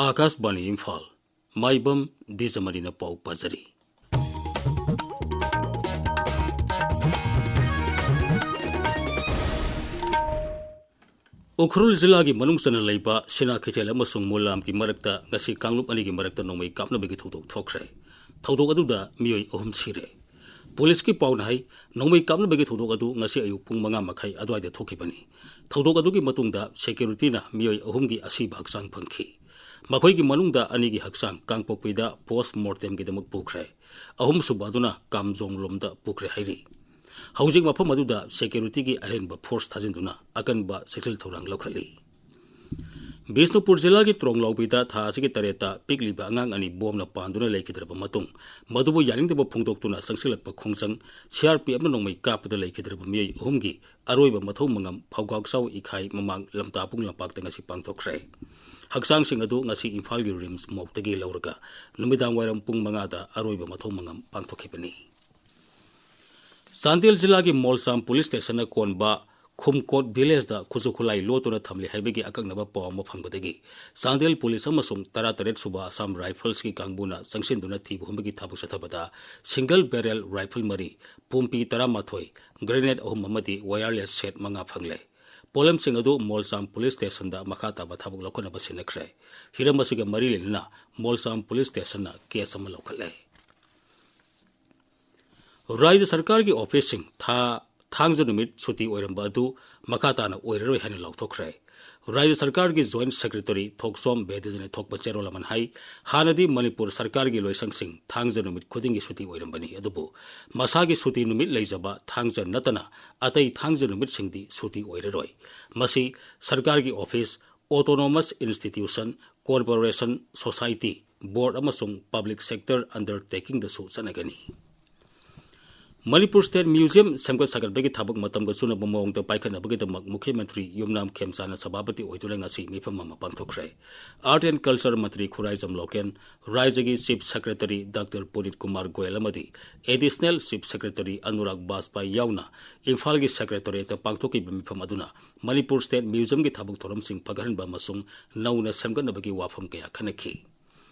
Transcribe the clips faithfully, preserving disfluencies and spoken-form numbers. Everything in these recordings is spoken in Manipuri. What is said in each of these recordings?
ꯑꯥꯀꯥꯁꯕꯥꯅꯤ ꯏꯝꯐꯥꯜ, ꯃꯥꯏꯕꯝ ꯗꯤꯖꯃꯅꯤꯅ ꯄꯥꯎ ꯄꯥꯖꯔꯤ꯫ ꯎꯈ꯭ꯔꯨꯜ ꯖꯤꯂꯥꯒꯤ ꯃꯅꯨꯡ ꯆꯟꯅ ꯂꯩꯕ ꯁꯤꯅꯥ ꯀꯩꯊꯦꯜ ꯑꯃꯁꯨꯡ ꯃꯨꯂꯥꯝꯒꯤ ꯃꯔꯛꯇ ꯉꯁꯤ ꯀꯥꯡꯂꯨꯞ ꯑꯅꯤꯒꯤ ꯃꯔꯛꯇ ꯅꯣꯡꯃꯩ ꯀꯥꯞꯅꯕꯒꯤ ꯊꯧꯗꯣꯛ ꯊꯣꯛꯈ꯭ꯔꯦ꯫ ꯊꯧꯗꯣꯛ ꯑꯗꯨꯗ ꯃꯤꯑꯣꯏ ꯑꯍꯨꯝ ꯁꯤꯔꯦ꯫ ꯄꯨꯂꯤꯁꯀꯤ ꯄꯥꯎꯅ ꯍꯥꯏ, ꯅꯣꯡꯃꯩ ꯀꯥꯞꯅꯕꯒꯤ ꯊꯧꯗꯣꯛ ꯑꯗꯨ ꯉꯁꯤ ꯑꯌꯨꯛ ꯄꯨꯡ ꯃꯉꯥ ꯃꯈꯥꯏ ꯑꯗꯨꯋꯥꯏꯗ ꯊꯣꯛꯈꯤꯕꯅꯤ꯫ ꯊꯧꯗꯣꯛ ꯑꯗꯨꯒꯤ ꯃꯇꯨꯡꯗ ꯁꯦꯀ꯭ꯌꯨꯔꯤꯇꯤꯅ ꯃꯤꯑꯣꯏ ꯑꯍꯨꯝꯒꯤ ꯑꯁꯤꯕ ꯍꯛꯆꯥꯡ ꯐꯪꯈꯤ꯫ ꯃꯈꯣꯏꯒꯤ ꯃꯅꯨꯡꯗ ꯑꯅꯤꯒꯤ ꯍꯛꯆꯥꯡ ꯀꯥꯡꯄꯣꯛꯄꯤꯗ ꯄꯣꯁ ꯃꯣꯔꯇꯦꯝꯒꯤꯗꯃꯛ ꯄꯨꯈ꯭ꯔꯦ꯫ ꯑꯍꯨꯝꯁꯨꯕ ꯑꯗꯨꯅ ꯀꯥꯝꯖꯣꯡꯂꯣꯝꯗ ꯄꯨꯈ꯭ꯔꯦ ꯍꯥꯏꯔꯤ꯫ ꯍꯧꯖꯤꯛ ꯃꯐꯝ ꯑꯗꯨꯗ ꯁꯦꯀ꯭ꯌꯨꯔꯤꯇꯤꯒꯤ ꯑꯍꯦꯟꯕ ꯐꯣꯔꯁ ꯊꯥꯖꯤꯟꯗꯨꯅ ꯑꯀꯟꯕ ꯆꯦꯛꯁꯤꯜ ꯊꯧꯔꯥꯡ ꯂꯧꯈꯠꯂꯤ꯫ ꯕꯤꯁꯅꯨꯄꯨꯔ ꯖꯤꯂꯥꯒꯤ ꯇ꯭ꯔꯣꯡꯂꯥꯎꯕꯤꯗ ꯊꯥ ꯑꯁꯤꯒꯤ ꯇꯔꯦꯠꯇ ꯄꯤꯛꯂꯤꯕ ꯑꯉꯥꯡ ꯑꯅꯤ ꯕꯣꯝꯅ ꯄꯥꯟꯗꯨꯅ ꯂꯩꯈꯤꯗ꯭ꯔꯕ ꯃꯇꯨꯡ, ꯃꯗꯨꯕꯨ ꯌꯥꯅꯤꯡꯗꯕ ꯐꯣꯡꯗꯣꯛꯇꯨꯅ ꯆꯪꯁꯤꯜꯂꯛꯄ ꯈꯣꯡꯖꯪ ꯁꯤ ꯑꯥꯔ ꯄꯤ ꯑꯦꯐꯅ ꯅꯣꯡꯃꯩ ꯀꯥꯞꯄꯗ ꯂꯩꯈꯤꯗ꯭ꯔꯕ ꯃꯤꯑꯣꯏ ꯑꯍꯨꯝꯒꯤ ꯑꯔꯣꯏꯕ ꯃꯊꯧ ꯃꯉꯝ ꯐꯧꯒꯥꯛꯆꯥꯎ ꯏꯈꯥꯏ ꯃꯃꯥꯡ ꯂꯝꯇꯥꯄꯨꯡ ꯂꯝꯄꯥꯛꯇ ꯉꯁꯤ ꯄꯥꯡꯊꯣꯛꯈ꯭ꯔꯦ꯫ ꯍꯛꯆꯥꯡꯁꯤꯡ ꯑꯗꯨ ꯉꯁꯤ ꯏꯝꯐꯥꯜꯒꯤ ꯔꯤꯝꯁ ꯃꯣꯛꯇꯒꯤ ꯂꯧꯔꯒ ꯅꯨꯃꯤꯗꯥꯡ ꯋꯥꯏꯔꯝ ꯄꯨꯡ ꯃꯉꯥꯗ ꯑꯔꯣꯏꯕ ꯃꯊꯧ ꯃꯉꯝ ꯄꯥꯡꯊꯣꯛꯈꯤꯕꯅꯤ꯫ ꯆꯥꯟꯗꯦꯜ ꯖꯤꯂꯥꯒꯤ ꯃꯣꯜꯁꯥꯝ ꯄꯨꯂꯤꯁ ꯁ꯭ꯇꯦꯁꯟꯅ ꯀꯣꯟꯕ ꯈꯨꯝꯀꯣꯠ ꯚꯤꯂꯦꯖꯇ ꯈꯨꯠꯁꯨ ꯈꯨꯠꯂꯥꯏ ꯂꯣꯠꯇꯨꯅ ꯊꯝꯂꯤ ꯍꯥꯏꯕꯒꯤ ꯑꯀꯛꯅꯕ ꯄꯥꯎ ꯑꯃ ꯐꯪꯕꯗꯒꯤ ꯆꯥꯟꯗꯦꯜ ꯄꯨꯂꯤꯁ ꯑꯃꯁꯨꯡ ꯇꯔꯥꯇꯔꯦꯠ ꯁꯨꯕ ꯑꯁꯥꯝ ꯔꯥꯏꯐꯜꯁꯀꯤ ꯀꯥꯡꯕꯨꯅ ꯆꯪꯁꯤꯟꯗꯨꯅ ꯊꯤꯕ ꯍꯨꯝꯕꯒꯤ ꯊꯕꯛ ꯆꯠꯊꯕꯗ ꯁꯤꯡꯒꯜ ꯕꯦꯔꯦꯜ ꯔꯥꯏꯐꯜ ꯃꯔꯤ, ꯄꯣꯝꯄꯤ ꯇꯔꯥꯃꯥꯊꯣꯏ, ꯒ꯭ꯔꯦꯅꯦꯗ ꯑꯍꯨꯝ ꯑꯃꯗꯤ ꯋꯥꯌꯔꯂꯦꯁ ꯁꯦꯠ ꯃꯉꯥ ꯐꯪꯂꯦ꯫ ꯄꯣꯠꯂꯝꯁꯤꯡ ꯑꯗꯨ ꯃꯣꯜꯁꯥꯝ ꯄꯨꯂꯤꯁ ꯁ꯭ꯇꯦꯁꯟꯗ ꯃꯈꯥ ꯇꯥꯕ ꯊꯕꯛ ꯂꯧꯈꯠꯅꯕ ꯁꯤꯟꯅꯈ꯭ꯔꯦ꯫ ꯍꯤꯔꯝ ꯑꯁꯤꯒ ꯃꯔꯤ ꯂꯩꯅꯅ ꯃꯣꯜꯁꯥꯝ ꯄꯨꯂꯤꯁ ꯁ꯭ꯇꯦꯁꯟꯅ ꯀꯦꯁ ꯑꯃ ꯂꯧꯈꯠꯂꯦ꯫ ꯔꯥꯖ꯭ꯌ ꯁꯔꯀꯥꯔꯒꯤ ꯑꯣꯐꯤꯁꯁꯤꯡ ꯊꯥ ꯊꯥꯡꯖ ꯅꯨꯃꯤꯠ ꯁꯨꯇꯤ ꯑꯣꯏꯔꯝꯕ ꯑꯗꯨ ꯃꯈꯥ ꯇꯥꯅ ꯑꯣꯏꯔꯔꯣꯏ ꯍꯥꯏꯅ ꯂꯥꯎꯊꯣꯛꯈ꯭ꯔꯦ꯫ ꯔꯥꯖ꯭ꯌ ꯁꯔꯀꯥꯔꯒꯤ ꯖꯣꯏꯟꯠ ꯁꯦꯀ꯭ꯔꯦꯇꯔꯤ ꯊꯣꯛꯆꯣꯝ ꯕꯦꯗꯤꯖꯅ ꯊꯣꯛꯄ ꯆꯦꯔꯣꯜ ꯑꯃꯅ ꯍꯥꯏ, ꯍꯥꯟꯅꯗꯤ ꯃꯅꯤꯄꯨꯔ ꯁꯔꯀꯥꯔꯒꯤ ꯂꯣꯏꯁꯪꯁꯤꯡ ꯊꯥꯡꯖ ꯅꯨꯃꯤꯠ ꯈꯨꯗꯤꯡꯒꯤ ꯁꯨꯇꯤ ꯑꯣꯏꯔꯝꯕꯅꯤ, ꯑꯗꯨꯕꯨ ꯃꯁꯥꯒꯤ ꯁꯨꯇꯤ ꯅꯨꯃꯤꯠ ꯂꯩꯖꯕ ꯊꯥꯡꯖ ꯅꯠꯇꯅ ꯑꯇꯩ ꯊꯥꯡꯖ ꯅꯨꯃꯤꯠꯁꯤꯡꯗꯤ ꯁꯨꯇꯤ ꯑꯣꯏꯔꯔꯣꯏ꯫ ꯃꯁꯤ ꯁꯔꯀꯥꯔꯒꯤ office, autonomous institution, corporation, society, board ꯑꯃꯁꯨꯡ public sector undertakingꯗꯁꯨ ꯆꯠꯅꯒꯅꯤ꯫ ꯃꯅꯤꯄꯨꯔ ꯁ꯭ꯇꯦꯠ ꯃ꯭ꯌꯨꯖꯤꯌꯝ ꯁꯦꯝꯒꯠ ꯁꯥꯒꯠꯄꯒꯤ ꯊꯕꯛ ꯃꯇꯝꯒ ꯆꯨꯅꯕ ꯃꯑꯣꯡꯗ ꯄꯥꯏꯈꯠꯅꯕꯒꯤꯗꯃꯛ ꯃꯨꯈ꯭ꯌ ꯃꯟꯇ꯭ꯔꯤ ꯌꯨꯝꯅꯥꯝ ꯈꯦꯝꯆꯥꯟꯅ ꯁꯚꯥꯄꯇꯤ ꯑꯣꯏꯗꯨꯅ ꯉꯁꯤ ꯃꯤꯐꯝ ꯑꯃ ꯄꯥꯡꯊꯣꯛꯈ꯭ꯔꯦ꯫ ꯑꯥꯔꯠ ꯑꯦꯟ ꯀꯜꯆꯔ ꯃꯟꯇ꯭ꯔꯤ ꯈꯨꯔꯥꯏꯖꯝ ꯂꯣꯀꯦꯟ, ꯔꯥꯖ꯭ꯌꯒꯤ chief secretary doctor Punit Kumar Goyal ꯑꯃꯗꯤ additional chief secretary Anurag Bajpai ꯌꯥꯎꯅ ꯏꯝꯐꯥꯜꯒꯤ ꯁꯦꯀ꯭ꯔꯦꯇꯔꯤꯌꯦꯠꯇ ꯄꯥꯡꯊꯣꯛꯈꯤꯕ ꯃꯤꯐꯝ ꯑꯗꯨꯅ ꯃꯅꯤꯄꯨꯔ ꯁ꯭ꯇꯦꯠ ꯃ꯭ꯌꯨꯖꯤꯌꯝꯒꯤ ꯊꯕꯛ ꯊꯧꯔꯝꯁꯤꯡ ꯐꯒꯠꯍꯟꯕ ꯑꯃꯁꯨꯡ ꯅꯧꯅ ꯁꯦꯝꯒꯠꯅꯕꯒꯤ ꯋꯥꯐꯝ ꯀꯌꯥ ꯈꯟꯅꯈꯤ꯫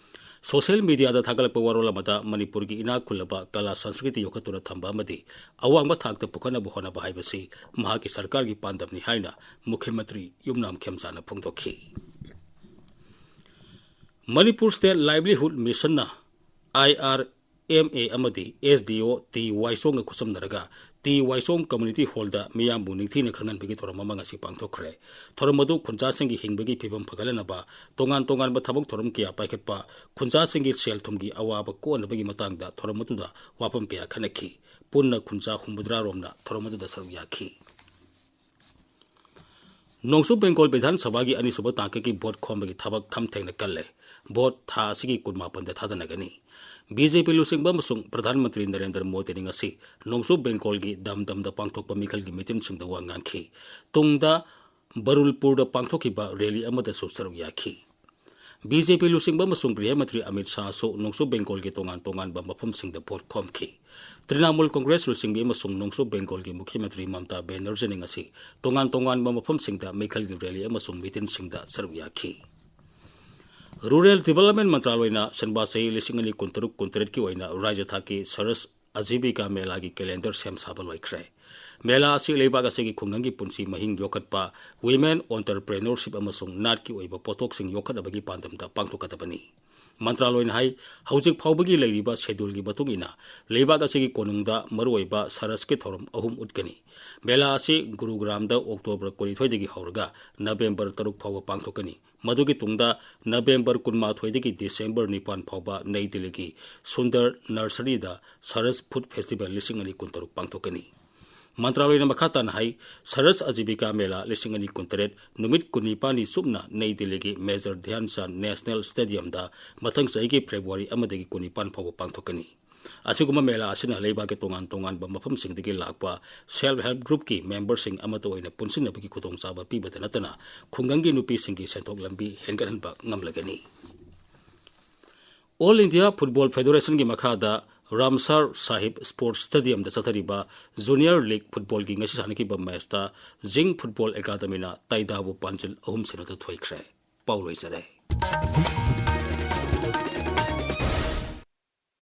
ꯁꯣꯁꯤꯌꯦꯜ ꯃꯤꯗꯤꯌꯥꯗ ꯊꯥꯒꯠꯂꯛꯄ ꯋꯥꯔꯣꯜ ꯑꯃꯗ ꯃꯅꯤꯄꯨꯔꯒꯤ ꯏꯅꯥꯛ ꯈꯨꯜꯂꯕ ꯀꯂꯥ ꯁꯪꯁꯀ꯭ꯔꯤꯇꯤ ꯌꯣꯛꯈꯠꯇꯨꯅ ꯊꯝꯕ ꯑꯃꯗꯤ ꯑꯋꯥꯡꯕ ꯊꯥꯛꯇ ꯄꯨꯈꯠꯅꯕ ꯍꯣꯠꯅꯕ ꯍꯥꯏꯕꯁꯤ ꯃꯍꯥꯛꯀꯤ ꯁꯔꯀꯥꯔꯒꯤ ꯄꯥꯟꯗꯝꯅꯤ ꯍꯥꯏꯅ ꯃꯨꯈ꯭ꯌ ꯃꯟꯇ꯭ꯔꯤ ꯌꯨꯝꯅꯥꯝ ꯈꯦꯝꯆꯥꯟꯅ ꯐꯣꯡꯗꯣꯛꯈꯤ꯫ ꯃꯅꯤꯄꯨꯔ ꯁ꯭ꯇꯦꯠ ꯂꯥꯏꯚꯂꯤꯍꯨꯗ ꯃꯤꯁꯟꯅ ꯑꯥꯏ ꯑꯥꯔ ꯑꯦꯝ ꯑꯦ ꯑꯃꯗꯤ ꯑꯦꯁ ꯗꯤ ꯑꯣ ꯇꯤ ꯋꯥꯏꯁꯣꯡꯒ ꯈꯨꯠꯁꯝꯅꯔꯒ ꯇꯤ ꯋꯥꯏꯁꯣꯡ ꯀꯝꯃ꯭ꯌꯨꯅꯤꯇꯤ ꯍꯣꯜꯗ ꯃꯤꯌꯥꯝꯕꯨ ꯅꯤꯡꯊꯤꯅ ꯈꯪꯍꯟꯕꯒꯤ ꯊꯧꯔꯝ ꯑꯃ ꯉꯁꯤ ꯄꯥꯡꯊꯣꯛꯈ꯭ꯔꯦ꯫ ꯊꯧꯔꯝ ꯑꯗꯨ ꯈꯨꯟꯖꯥꯁꯤꯡꯒꯤ ꯍꯤꯡꯕꯒꯤ ꯐꯤꯕꯝ ꯐꯒꯠꯍꯟꯅꯕ, ꯇꯣꯉꯥꯟ ꯇꯣꯉꯥꯟꯕ ꯊꯕꯛ ꯊꯧꯔꯝ ꯀꯌꯥ ꯄꯥꯏꯈꯠꯄ, ꯈꯨꯟꯖꯥꯁꯤꯡꯒꯤ ꯁꯦꯜ ꯊꯨꯝꯒꯤ ꯑꯋꯥꯕ ꯀꯣꯛꯅꯕꯒꯤ ꯃꯇꯥꯡꯗ ꯊꯧꯔꯝ ꯑꯗꯨꯗ ꯋꯥꯐꯝ ꯀꯌꯥ ꯈꯟꯅꯈꯤ꯫ ꯄꯨꯟꯅ ꯈꯨꯟꯖꯥ ꯍꯨꯝꯐꯨꯇꯔꯥ ꯔꯣꯝꯅ ꯊꯧꯔꯝ ꯑꯗꯨꯗ ꯁꯔꯨꯛ ꯌꯥꯈꯤ꯫ ꯅꯣꯡꯆꯨꯞ ꯕꯦꯡꯒꯣꯜ ꯕꯤꯙꯥꯟ ꯁꯚꯥꯒꯤ ꯑꯅꯤꯁꯨꯕ ꯇꯥꯡꯀꯛꯀꯤ ꯚꯣꯠ ꯈꯣꯝꯕꯒꯤ ꯊꯕꯛ ꯈꯝ ꯊꯦꯡꯅ ꯀꯜꯂꯦ꯫ ꯚꯣꯠ ꯊꯥ ꯑꯁꯤꯒꯤ ꯀꯨꯟꯃꯥꯄꯟꯗ ꯊꯥꯗꯅꯒꯅꯤ꯫ ꯕꯤ ꯖꯦ ꯄꯤ ꯂꯨꯆꯤꯡꯕ ꯑꯃꯁꯨꯡ ꯄ꯭ꯔꯙꯥꯟ ꯃꯟꯇ꯭ꯔꯤ ꯅꯔꯦꯟꯗ꯭ꯔ ꯃꯣꯗꯤꯅ ꯉꯁꯤ ꯅꯣꯡꯆꯨꯞ ꯕꯦꯡꯒꯣꯜꯒꯤ ꯗꯝ ꯗꯝꯗ ꯄꯥꯡꯊꯣꯛꯄ ꯃꯤꯈꯜꯒꯤ ꯃꯤꯇꯤꯟꯁꯤꯡꯗ ꯋꯥ ꯉꯥꯡꯈꯤ꯫ ꯇꯨꯡꯗ ꯕꯔꯨꯜꯄꯨꯔꯗ ꯄꯥꯡꯊꯣꯛꯈꯤꯕ ꯔꯦꯂꯤ ꯑꯃꯗꯁꯨ ꯁꯔꯨꯛ ꯌꯥꯈꯤ꯫ ꯕꯤ ꯖꯦ ꯄꯤ ꯂꯨꯆꯤꯡꯕ ꯑꯃꯁꯨꯡ ꯒ꯭ꯔꯤꯍ ꯃꯟꯇ꯭ꯔꯤ ꯑꯃꯤꯠ ꯁꯥꯍꯁꯨ ꯅꯣꯡꯆꯨꯞ ꯕꯦꯡꯒꯣꯜꯒꯤ ꯇꯣꯉꯥꯟ ꯇꯣꯉꯥꯟꯕ ꯃꯐꯝꯁꯤꯡꯗ ꯚꯣꯠ ꯈꯣꯝꯈꯤ꯫ ꯇ꯭ꯔꯤꯅꯥꯃꯨꯜ ꯀꯣꯡꯒ꯭ꯔꯦꯁ ꯂꯨꯆꯤꯡꯕꯤ ꯑꯃꯁꯨꯡ ꯅꯣꯡꯆꯨꯞ ꯕꯦꯡꯒꯣꯜꯒꯤ ꯃꯨꯈ꯭ꯌ ꯃꯟꯇ꯭ꯔꯤ ꯃꯝꯇꯥ ꯕꯦꯅꯔꯖꯤꯅ ꯉꯁꯤ ꯇꯣꯉꯥꯟ ꯇꯣꯉꯥꯟꯕ ꯃꯐꯝꯁꯤꯡꯗ ꯃꯤꯈꯜꯒꯤ ꯔꯦꯂꯤ ꯑꯃꯁꯨꯡ ꯃꯤꯇꯤꯟꯁꯤꯡꯗ ꯁꯔꯨꯛ ꯌꯥꯈꯤ꯫ ꯔꯨꯔꯦꯜ ꯗꯤꯕꯦꯂꯞꯃꯦꯟ ꯃꯟꯇ꯭ꯔꯥꯂꯣꯏꯅ ꯁꯦꯟꯕꯥ ꯆꯍꯤ ꯂꯤꯁꯤꯡ ꯑꯅꯤ ꯀꯨꯟꯇꯔꯨꯛ ꯀꯨꯟꯇꯔꯦꯠꯀꯤ ꯑꯣꯏꯅ ꯔꯥꯖ꯭ꯌ ꯊꯥꯛꯀꯤ ꯁꯔꯁ ꯑꯖꯤꯕꯤꯀꯥ ꯃꯦꯂꯥꯒꯤ ꯀꯦꯂꯦꯟꯗꯔ ꯁꯦꯝ ꯁꯥꯕ ꯂꯣꯏꯈ꯭ꯔꯦ꯫ ꯃꯦꯂꯥ ꯑꯁꯤ ꯂꯩꯕꯥꯛ ꯑꯁꯤꯒꯤ ꯈꯨꯡꯒꯪꯒꯤ ꯄꯨꯟꯁꯤ ꯃꯍꯤꯡ ꯌꯣꯛꯈꯠꯄ, ꯋꯤꯃꯦꯟ ꯑꯣꯟꯇꯔꯄ꯭ꯔꯦꯅꯔꯁꯤꯞ ꯑꯃꯁꯨꯡ ꯅꯥꯠꯀꯤ ꯑꯣꯏꯕ ꯄꯣꯠꯊꯣꯛꯁꯤꯡ ꯌꯣꯛꯈꯠꯅꯕꯒꯤ ꯄꯥꯟꯗꯝꯗ ꯄꯥꯡꯊꯣꯛꯀꯗꯕꯅꯤ꯫ ꯃꯟꯇ꯭ꯔꯥꯂꯣꯏꯅ ꯍꯥꯏ, ꯍꯧꯖꯤꯛ ꯐꯥꯎꯕꯒꯤ ꯂꯩꯔꯤꯕ ꯁꯦꯗ꯭ꯌꯨꯜꯒꯤ ꯃꯇꯨꯡ ꯏꯟꯅ ꯂꯩꯕꯥꯛ ꯑꯁꯤꯒꯤ ꯀꯣꯅꯨꯡꯗ ꯃꯔꯨꯑꯣꯏꯕ ꯁꯔꯁꯀꯤ ꯊꯧꯔꯝ ꯑꯍꯨꯝ ꯎꯠꯀꯅꯤ꯫ ꯃꯦꯂꯥ ꯑꯁꯤ ꯒꯨꯔꯨꯒ꯭ꯔꯥꯝꯗ ꯑꯣꯛꯇꯣꯕꯔ ꯀꯨꯟꯅꯤꯊꯣꯏꯗꯒꯤ ꯍꯧꯔꯒ ꯅꯕꯦꯝꯕꯔ ꯇꯔꯨꯛ ꯐꯥꯎꯕ ꯄꯥꯡꯊꯣꯛꯀꯅꯤ꯫ ꯃꯗꯨꯒꯤ ꯇꯨꯡꯗ ꯅꯕꯦꯝꯕꯔ ꯀꯨꯟꯃꯥꯊꯣꯏꯗꯒꯤ ꯗꯤꯁꯦꯝꯕꯔ ꯅꯤꯄꯥꯟ ꯐꯥꯎꯕ ꯅꯩ ꯗꯤꯜꯂꯤꯒꯤ ꯁꯨꯟꯗꯔ ꯅꯔꯁꯔꯤꯗ ꯁꯔꯁ ꯐꯨꯗ ꯐꯦꯁꯇꯤꯚꯦꯜ ꯂꯤꯁꯤꯡ ꯑꯅꯤ ꯀꯨꯟꯇꯔꯨꯛ ꯄꯥꯡꯊꯣꯛꯀꯅꯤ꯫ ꯃꯟꯇ꯭ꯔꯥꯂꯣꯏꯅ ꯃꯈꯥ ꯇꯥꯅ ꯍꯥꯏ, ꯁꯔꯁ ꯑꯖꯤꯕꯤꯀꯥ ꯃꯦꯂꯥ ꯂꯤꯁꯤꯡ ꯑꯅꯤ ꯀꯨꯟꯇꯔꯦꯠ ꯅꯨꯃꯤꯠ ꯀꯨꯟꯅꯤꯄꯥꯟꯅꯤ ꯆꯨꯞꯅ ꯅꯩ ꯗꯤꯜꯂꯤꯒꯤ ꯃꯦꯖꯔ ꯙ꯭ꯌꯥꯟ ꯆꯥꯟ ꯅꯦꯁꯅꯦꯜ ꯁ꯭ꯇꯦꯗꯤꯌꯝꯗ ꯃꯊꯪ ꯆꯍꯤꯒꯤ ꯐꯦꯕ꯭ꯔꯨꯋꯥꯔꯤ ꯑꯃꯗꯒꯤ ꯀꯨꯟꯅꯤꯄꯥꯟ ꯐꯥꯎꯕ ꯄꯥꯡꯊꯣꯛꯀꯅꯤ꯫ ꯑꯁꯤꯒꯨꯝꯕ ꯃꯦꯂꯥ ꯑꯁꯤꯅ ꯂꯩꯕꯥꯛꯀꯤ ꯇꯣꯉꯥꯟ ꯇꯣꯉꯥꯟꯕ ꯃꯐꯝꯁꯤꯡꯗꯒꯤ ꯂꯥꯛꯄ self help groupꯀꯤ memberꯁꯤꯡ ꯑꯃꯠꯇ ꯑꯣꯏꯅ ꯄꯨꯟꯁꯤꯟꯅꯕꯒꯤ ꯈꯨꯗꯣꯡꯆꯥꯕ ꯄꯤꯕꯇ ꯅꯠꯇꯅ ꯈꯨꯡꯒꯪꯒꯤ ꯅꯨꯄꯤꯁꯤꯡꯒꯤ ꯁꯦꯟꯊꯣꯛ ꯂꯝꯕꯤ ꯍꯦꯟꯒꯠꯍꯟꯕ ꯉꯝꯂꯒꯅꯤ꯫ All India Football Federationꯒꯤ ꯃꯈꯥꯗ ꯔꯥꯝꯁꯥꯔ ꯁꯥꯍꯤꯕ Sports Stadiumꯗ ꯆꯠꯊꯔꯤꯕ Junior League Footballꯒꯤ ꯉꯁꯤ ꯁꯥꯟꯅꯈꯤꯕ matchꯇ ꯖꯤꯡ Football Academyꯅ ꯇꯥꯏꯗꯥꯕꯨ ꯄꯥꯟꯖꯤꯜ ꯑꯍꯨꯝ ꯁꯤꯅꯣꯗ ꯊꯣꯏꯈ꯭ꯔꯦ꯫ ꯄꯥꯎ ꯂꯣꯏꯖꯔꯦ꯫